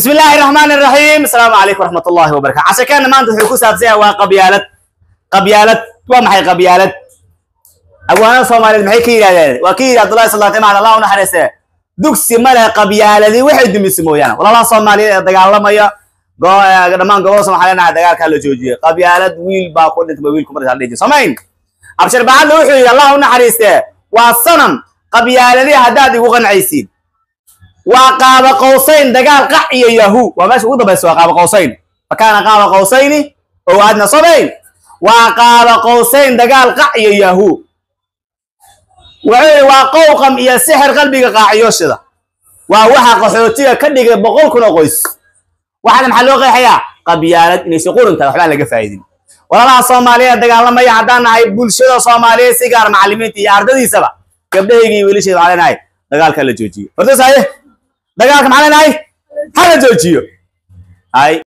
Bismi illaahi raxmaani raxiim. Asalaamu calaykum waraxmatullaahi wabarakatu. Casharkeena maanta wuxuu ku saabsan yahay waa qabyaalad. Qabyaalad waa maxay? Qabyaalad abwaanada Soomaaliyeed maxay ka yidhahdeen? Waa ka yidhi Abdullahi Salaate Macad, Allah u naxariiste, dugsi male qabyaaladi waxay dumisi mooyaane. Walaalaha Soomaaliyeed ee dagaalamaya dhammaan gobolada Soomaaliya, dagaalkaa la joojiyey. Qabyaalad wiil baa ku dhintay, wiilku markaa la dhihi samayn. Abshir Bacadle wuxuu yidhi, Allah u naxariiste, waa sanam qabyaaladi haddaad igu qancaysiin, waa qaaba qowsayn dagaal qax iyo yahu. Waa meesha ugu dambaysa, waa qaaba qowsayn, fakaana qaaba qowsayni oo aadna sobayn, waa qaaba qowsayn dagaal qax iyo yahu. Wuxuu yidhi waa qowqam iyo sixir qalbiga qaaciyoshida, waa waxa qaxootiga ka dhigay 100,000 oo qoys. Waxaana maxaa loo qeexayaa? Qabyaalad inaysi qurin tahay, waxbaan laga faa'idin. Walaalaha Soomaaliyeed dagaalamaya, haddaan nahay bulshada Soomaaliyeed, si gaar macallimiinta iyo ardadiisaba, gabdhahayga iyo wiilashayda, waxaan leenahay dagaalka la joojiyo. Fardos, haye, dagaalka maxaan leenahay? Hala joojiyo. Hay.